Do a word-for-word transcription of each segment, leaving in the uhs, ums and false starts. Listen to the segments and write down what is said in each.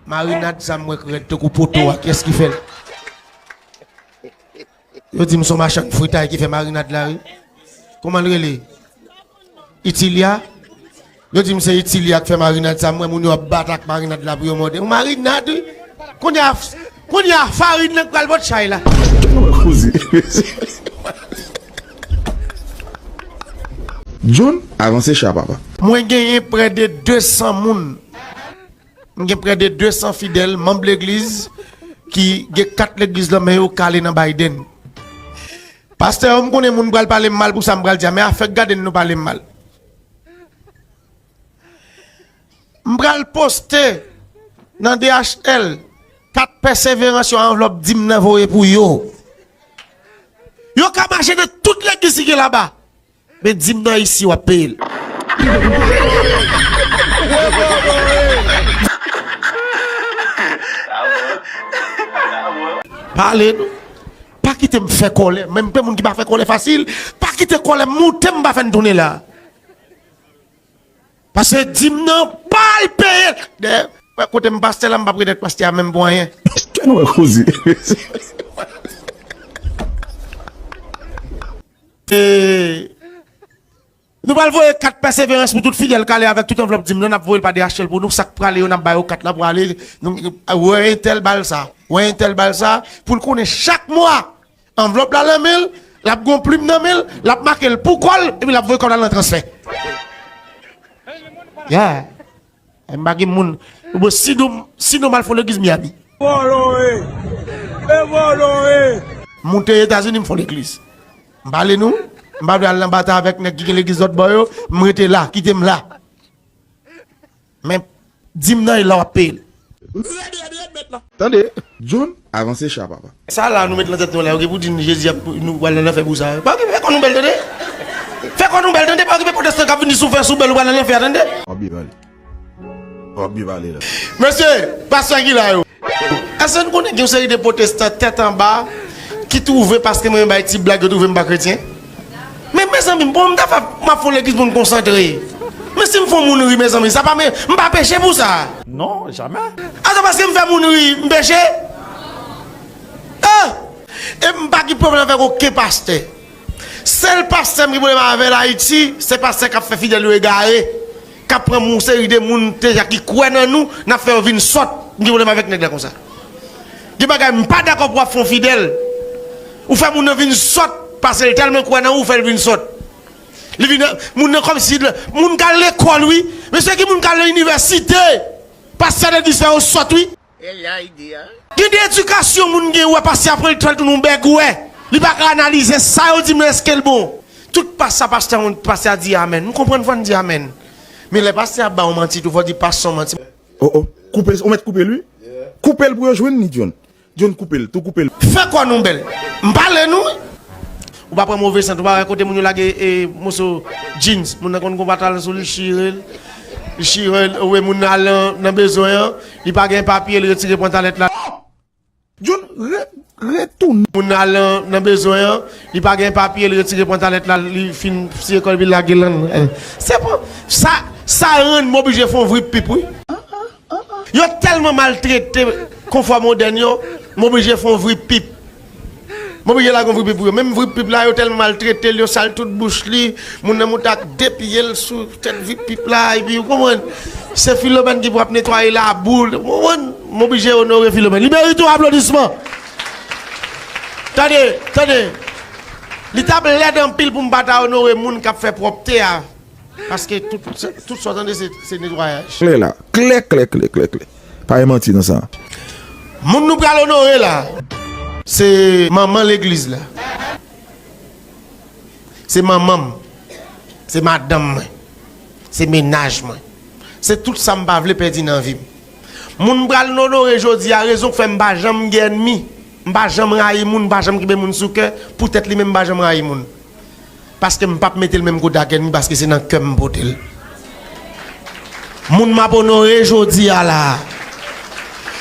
Marinad sa m wè k rèd tankou poto a, kiyès ki fè l? Yo di m se yon machann fritay ki fè marinad la, wi. Kòman l rele? Itilia? Yo di m se Itilia k fè marinad sa, m wè moun yo ap bat ak marinad la pou yo mòde. Yon marinad, wi. Kounye a, kounye a, farin nan k pral bòt chay la. John, avanse cha, papa. Mwen genyen prè de de san moun. M gen prè de de san fidèl, manm legliz, ki gen kat legliz nan men yo k ale nan Biden. Pastè, m konnen moun pral pale m mal pou sa m pral di a, men afè k gade n nou pale m mal. M pral poste nan D H L kat pèseverans yo, anvlòp dim nan voye pou yo. Yo ka mache nan tout legliz ki gen laba. Men dim nan isi w ap peye l. Pale nou. Pa kite m fè kòlè. Menm gen moun ki pa fè kòlè fasil. Pa kite kòlè m moute m pa fè n tounen la. Paske dim nan pa l peye. Dayè, kote m pastè la, m p ap rekonèt pastè a menm pou anyen. Kè nou wè koze. E, nou pral voye kat pèseverans pou tout fidèl k ale avèk tout anvlòp dim nan, n ap voye l pa D H L pou nou, sa k prale yo, n ap ba yo kat la pou ale, nou, wè entèl ba l sa, wè entèl ba l sa, pou l konnen chak mwa, anvlòp la nan men l, l ap gon plim nan men l, l ap make l pou kò l, epi l ap voye kòb la nan transfè. Yeah. M pa gen moun. Bon, si nou, si nou mal fon legliz Miami. Vòlò e. E vòlò e. Moute Etazini, m fon legliz. M pale nou, m pa vle al nan batay avèk nèg ki gen legliz lòt bò yo, m rete la, kite m la. Men, dim nan e la w ap peye l. Rèd, rèd, rèd, mèt la. Tande, John, avanse cha, papa. Sa la nou met nan tèt nou la, yo gen pou di n Jezi ap nou pral nan lanfè pou sa. Pa okipe, fè kò nou bèl tande. Fè kò nou bèl tande, pa okipe pwotestan k ap vin di si w fè sou bèl ou pral nan lanfè a tande. W ap byen pale. W ap byen pale la. Mesye, pastè ki la yo. Èske n konnen gen yon seri de pwotestan tèt anba ki twouve paske mwen bay ti blag yo twouve m pa kretyen? Men mezanmi, bon, m ta fè m ap fè yon legliz pou n konsantre. Men si m fè yon moun ri, mezanmi, sa pa men, m pa peche pou sa. Non, jamè. Atò, paske m fè moun ri, m peche? Ah! E m pa gen pwoblèm avèk okenn pastè. Sèl pastè m gen pwoblèm avè l Ayiti, se pastè k ap fè fidèl yo egare, k ap pran yon seri de moun deja ki kwè nan nou, n ap fè yo vin sòt. M gen pwoblèm avèk nèg la konsa. Gen bagay m pa dakò pou w ap fè yon fidèl. Ou fè moun nan vin sòt, paske l tèlman kwè nan ou, ou fè l vin sòt. Li vin, moun nan kòmsi, moun k al lekòl, wi. Mesye, gen moun k al nan inivèsite. Pastè legliz fè yo sòt, wi. E la ide a. Gen de edikasyon moun gen, ou wè pastè a pran l, fè l tounen yon bègwè. Li pa ka analize sa yo di m nan, èske l bon. Tout pastè, pastè, pastè a di amèn. M konprann fò n di amèn. Men lè pastè a ba w manti tou, fò w di pastè w manti. Oh, oh. Koupe l, ou mèt koupe l, wi. Koupe l pou yo jwenn li, John. John, koupe l, tou koupe l. Fè kò nou bèl. M pale nou, wi. Ou pa pran move sant, ou pa wè kote moun yo lage, e, moso jeans, moun nan konn gon pantalon sou li, chire l. Li chire l, ou wè moun nan al nan, nan bezwen an, li pa gen papye, li retire pantalèt la. John, re-, retounen. Moun nan al nan, nan bezwen an, li pa gen papye, li retire pantalèt la, li fin sere kò l, epi l lage l nan. Se pou sa, sa rann m oblije fè yon vri pip, wi. Yo tèlman maltrete konfò modèn yo, m oblije fè yon vri pip. M oblije lage yon vri pip pou yo. Menm vri pip la, yo tèlman maltrete l, yo sal tout bouch li. Moun nan monte ak de pye l sou tèt vri pip la, epi ou konprann, se Filomèn ki pou ap netwaye labou l. Ou konprann? M oblije onore Filomèn. Li merite yon aplodisman. Tande, tande. Li t ap lèd anpil pou m pa ta onore moun k ap fè pwòpte a. Paske tout, tout sa w tande se, se netwayaj. Klè la. Klè, klè, klè, klè, klè. Pa gen manti nan sa. Moun nou pral onore la, se manman legliz la. Se manman m. Se madanm mwen. Se mennaj mwen. Se tout sa m pa vle pèdi nan vi m. Moun m pral onore jodi a, rezon k fè m pa janm gen ènmi. M pa janm rayi moun, m pa janm kenbe moun sou kè. Poutèt li menm, m pa janm rayi moun. Paske m p ap mete l menm kote ak ènmi, paske se nan kè m m pote l. Moun m ap onore jodi a la a,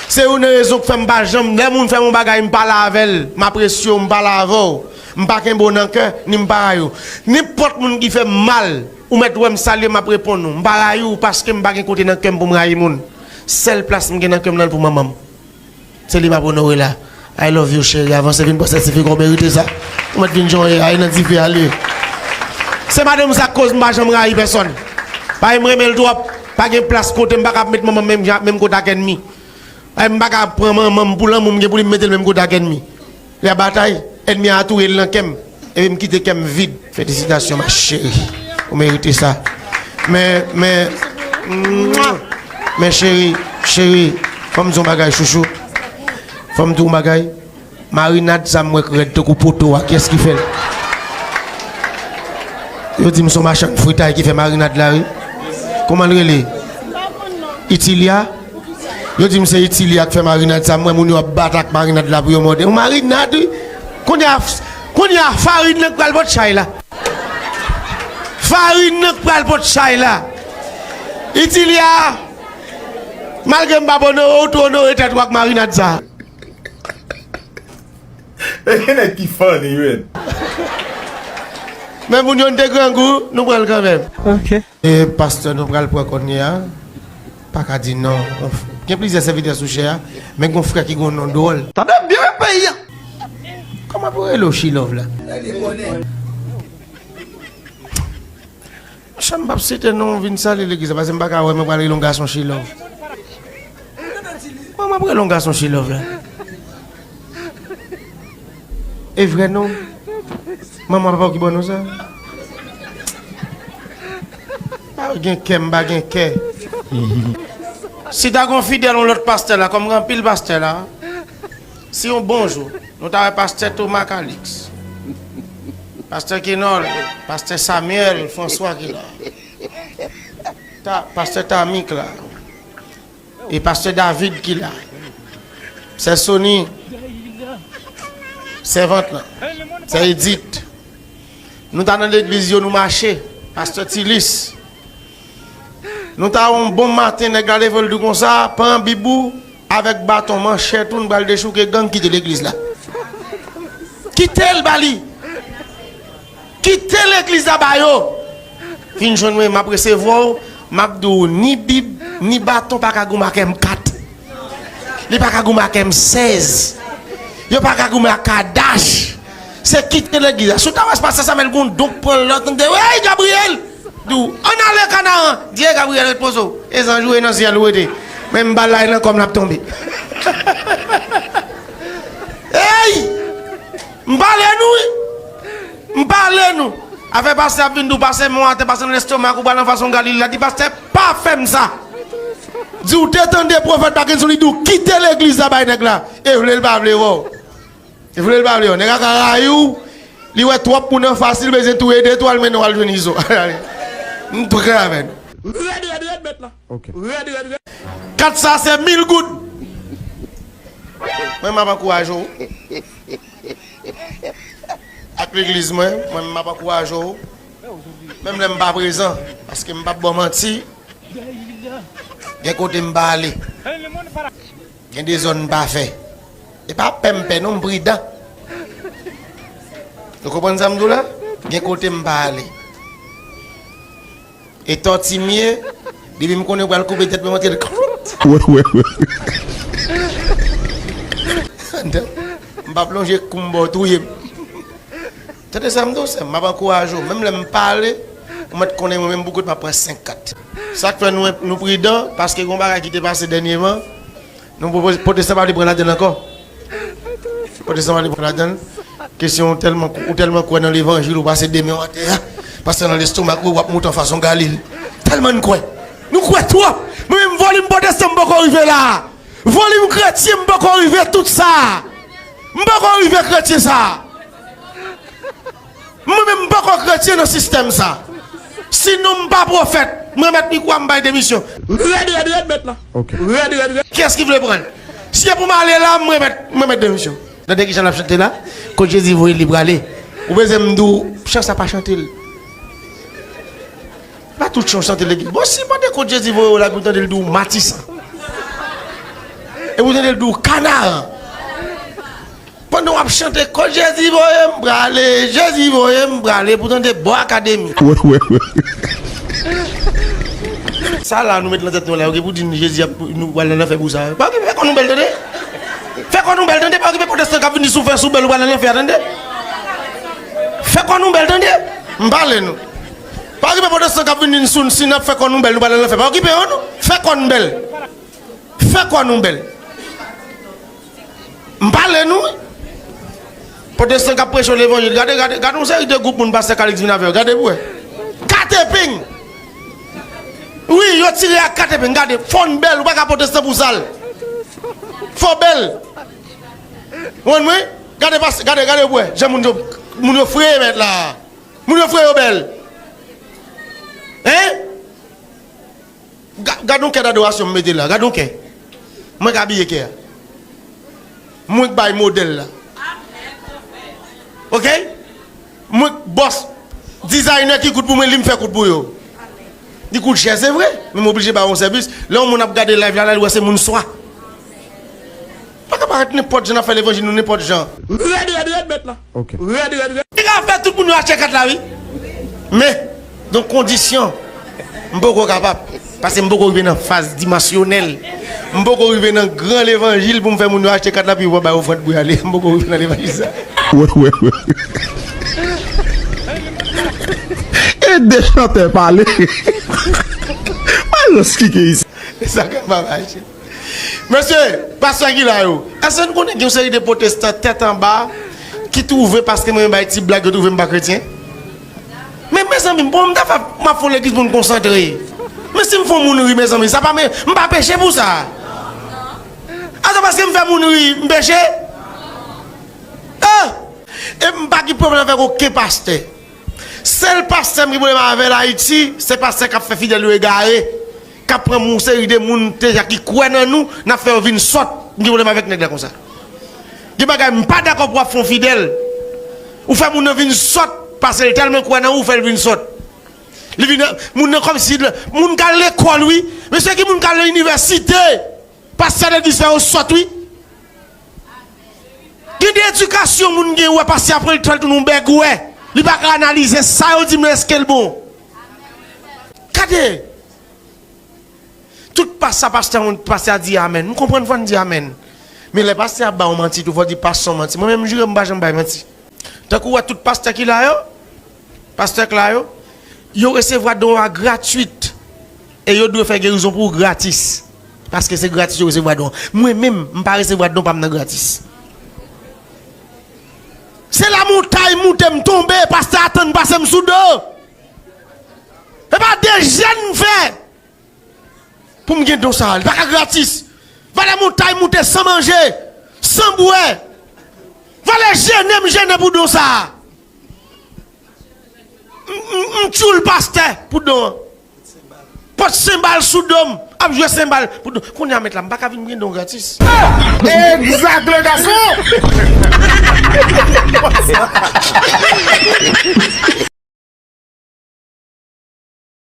se youn nan rezon k fè m pa janm, lè moun fè m yon bagay, m pale avè l, m apresye w, m pale avè w, m pa kenbe w nan kè, ni m pa rayi w. Nenpòt moun ki fè m mal, ou mèt wè m salye, m ap reponn ou. M pa rayi w paske m pa gen kote nan kè m pou m rayi moun. Sèl plas m gen nan kè m nan pou manman m. Se li m ap onore la. I love you, cheri. Avanse vin pran sètifika, w merite sa. Ou mèt vin jan w ye, ale nan dife, ale. Se madanm sa k koz m pa janm rayi pèsòn. Paske m renmen l twòp. Pa gen plas kote m pa ka ap met manman m menm jan, menm kote ak ènmi. Ay, m pa ka pran manman m pou lanmou m gen pou li, m mete l menm kote ak ènmi. Lè batay, ènmi a touye l nan kè m, epi m kite kè m vid. Felisitasyon, ma chérie. Ou merite sa. Men, men, mwa! Men cheri, cheri, fò m di w yon bagay, chouchou. Fò m di w yon bagay. Marinad sa m wè k rèd tankou poto a, kiyès ki fè l? Yo di m se yon machann fritay ki fè marinad la, wi. Kòman l rele? Itilia? Yo di m se Itilia k fè marinad sa, m wè moun yo ap bat ak marinad la pou yo mòde. Yon marinad, wi. Kounye a, kounye a farin nan k pral pot chay la. Farin nan k pral pot chay la. Itilia, malgre m p ap onore w, tou onore tèt ou ak marinad sa. E gen nèg ki funny, man. Men moun yo n te grangou, nou pran l kanmenm. Ok. E pastè nou pral pran kounye a, pa ka di non. Gen plizyè sèvitè sou chè a, men gen yon frè ki gen yon non dwòl. Tande byen, peyi a. Kòman pou rele w Chilòv la? Monchè, m p ap site non, vin salye legliz la, paske m pa ka wè mwen pral rele yon gason Chilòv. Kòman m ap rele yon gason Chilòv la? E vrè non? Manman papa w ki ban nou sa? Pa gen kè, m pa gen kè. Si ta gon fidèl yon lòt pastè la, kòm gen anpil pastè la, si yon bon jou, nou ta wè pastè Thomas Calix, pastè Kenol, pastè Samuel François ki la, ta, pastè Tamik la, e pastè David ki la, sè Sony, sèvant lan, sè Edith. Nou ta nan legliz yo, nou mache, pastè Tilis. Nou ta yon bon maten, nèg la leve l di konsa, pran bib ou, avèk baton, manchèt ou, nou pral dechouke gang, kite legliz la. Kite l ba li. Kite legliz la ba yo. Vin jwenn mwen, m ap resevwa w, m ap di w ni bib, ni baton pa ka goumen ak M kat. Li pa ka goumen ak M sèz. Yo pa ka goumen ak Kadash. Se kite legliz la. Si w ta wè pastè Samuel gon don k pran lòt, tande, "Ey, Gabriel!" Di w, "Ann ale Kanaran." Di, "Ey, Gabriel, ret poze w. E zanj ou ye nan syèl ou rete." Men m ba l la, e nan kò m l ap tonbe. Ey! M pale nou, wi. M pale nou. Afè pastè ap vin di w pase men w atè, pase nan lestomak ou, pral nan fason Galil la. Di pastè, pa fè m sa. Di w te tande pwofèt Parkinson, li di w kite legliz la bay nèg la. E vle l pa vle wè w. E vle l pa vle wè w. Nèg la ka rayi w. Li wè twòp moun anfas li, l bezwen touye de twa, l mennen w al jwenn Izo. M tou klè avè nou. Rèd, rèd, rèd, mèt la. Ok. Rèd, rèd, rèd. Kat sa se mil goud. Mwen, m ap ankouraje w. Ak legliz mwen, mwen, m ap ankouraje w. Menm lè m pa prezan, paske m p ap ba w manti, gen kote m pa ale. Gen de zòn m pa fè. E pa pè m pè non, m pridan. Ou konprann sa m di w la? Gen kote m pa ale. E tòti m ye, depi m konnen yo pral koupe tèt mwen, m antre l. Wè, wè, wè. M p ap lonje kou m ba w touye m. Tande sa m di w, sè m, m ap ankouraje w. Menm lè m pale, ou mèt konnen mwen menm bout m ap pran senk kat. Sa k fè nou, nou pridan, paske gen yon bagay ki te pase dènyèman, nou, pwotestan pa vle pran ladan l ankò. Pwotestan pa vle pran ladan l. Kesyon ou tèlman, ou tèlman kwè nan levanjil, ou pase de men w atè a. Pastè nan lestomak ou, w ap moute an fason Galil. Tèlman n kwè. Nou kwè twòp. Mwen menm, volim pwotestan m poko rive la. Volim kretyen m poko rive tout sa. M poko rive kretyen sa. Mwen menm m poko kretyen nan sistèm sa. Sinon m pa pwofèt. Mwen mèt mikwo a, m bay demisyon. Rèd, rèd, rèd, mèt la. Ok. Rèd, rèd, rèd. Kiyès ki vle pran l? Si e pou m ale la, mwen mèt, mwen mèt demisyon. Tande kijan l ap chante la? Kot Jezi voye l, li prale. Ou bezwen m di w, chan sa pa chante l. Pa tout chan w chante legliz. Bon, si w tande kot Jezi voye w la, epi w tande l di w Matisan. Epi w tande l di w Kanaran. Pandan w ap chante, kot Jezi voye m prale, Jezi voye m prale, epi w tande bò akademi. Wè, wè, wè. Sa la nou met nan tèt nou la, yo gen pou di n Jezi ap, nou pral nan lanfè pou sa. Pa okipe, fè kò nou bèl, tande. Fè kò nou bèl, tande. Pa okipe pwotestan k ap vin di si w fè, si w bèl, ou pral nan lanfè a, tande. Fè kò nou bèl, tande. M pale nou. Pa okipe pwotestan k ap vin di n si, si n ap fè kò nou bèl, nou pral nan lanfè. Pa okipe yo, non. Fè kò n bèl. Fè kò nou bèl. M pale nou, wi. Pwotestan k ap preche levanjil. Gade, gade, gade yon seri de gwoup moun pastè Calix vin avè yo. Gade pou wè. Kateping! Wi, yo tire ak kateping. Gade, fò n bèl, ou pa ka pwotestan pou sal. Fò bèl. Ou konprann mwen? Gade, pas, gade, gade pou wè. Jan moun yo, moun yo freye mèt la. Moun yo freye yo bèl. Hein? Ga- Gad yon kè dadorasyon m mete la. Gad yon kè. Mwen k abiye kè a. Mwen k bay modèl la. Oke? Mwen k bòs. Dizayner ki koud pou mwen, li m fè koud pou yo. Li koud chè, se vre. Men m oblije ba yo yon sèvis. Lè yon moun ap gade live la, la, li wè se moun swa. Pa ka parèt nenpòt jan n ap fè levanjil nou, nenpòt jan. Rèd, rèd, rèd, mèt la. Ok. Rèd, rèd, rèd. Li ka fè tout moun yo achte kat la, wi. Men, gen kondisyon. M poko kapab. Paske m poko rive nan faz dimansyonèl. M poko rive nan gran levanjil pou m fè moun yo achte kat la, pi yo pa bay ofrann pou y ale. M poko rive nan levanjil sa. Wè, wè, wè. E de chantè pale. Malos ki gen isi. Sa ka pa mache. Mesye, pastè ki la yo, èske n konnen gen yon seri de pwotestan tèt anba ki twouve paske mwen bay ti blag, yo twouve m pa kretyen? Men, mezanmi, bon, m ta fè, m ap fè yon legliz pou n konsantre. Men si m fè yon moun ri, mezanmi, sa pa, men, m pa peche pou sa. Atò, paske m fè moun ri, m peche? Ah! E m pa gen pwoblèm avèk okenn pastè. Sèl pastè m gen pwoblèm avè l Ayiti, se pastè k ap fè fidèl yo egare, k ap pran yon seri de moun deja ki kwè nan nou, n ap fè yo vin sòt. M gen pwoblèm avèk nèg la konsa. Gen bagay m pa dakò pou w ap fè yon fidèl. Ou fè moun nan vin sòt, paske l tèlman kwè nan ou, ou fè l vin sòt. Li vin, moun nan kòmsi, moun k al lekòl, wi. Mesye, ki moun k al nan inivèsite? Pastè legliz fè yo sòt, wi. Gen de edikasyon moun gen, ou wè pastè a pran l, fè l tounen yon bègwè. Li pa ka analize sa yo di m nan, èske l bon. Gade. Tout pastè, pastè, pastè a di amèn. M konprann fò n di amèn. Men lè pastè a ba w manti tou, fò w di pastè w manti. Mwen menm, m jire m pa janm bay manti. Tankou w wè tout pastè ki la yo, pastè k la yo, yo resevwa don a gratwit. E yo dwe fè gerizon pou ou gratis. Paske se gratis yo resevwa don. Mwen menm, m pa resevwa don pa m nan gratis. Se lamontay moute m tonbe, pastè a tann pase m sou do. E pa de jèn m fè pou m gen don sa a. Li pa ka gratis. Valè montay moute san manje, san bwè. Valè jennen m jennen pou don sa a. M, m, m tchoul pastè pou don an. Pot senbal sou do m, ap jwe senbal pou don. Kounye a mèt la, m pa ka vin gen don gratis. Egzak, le gason!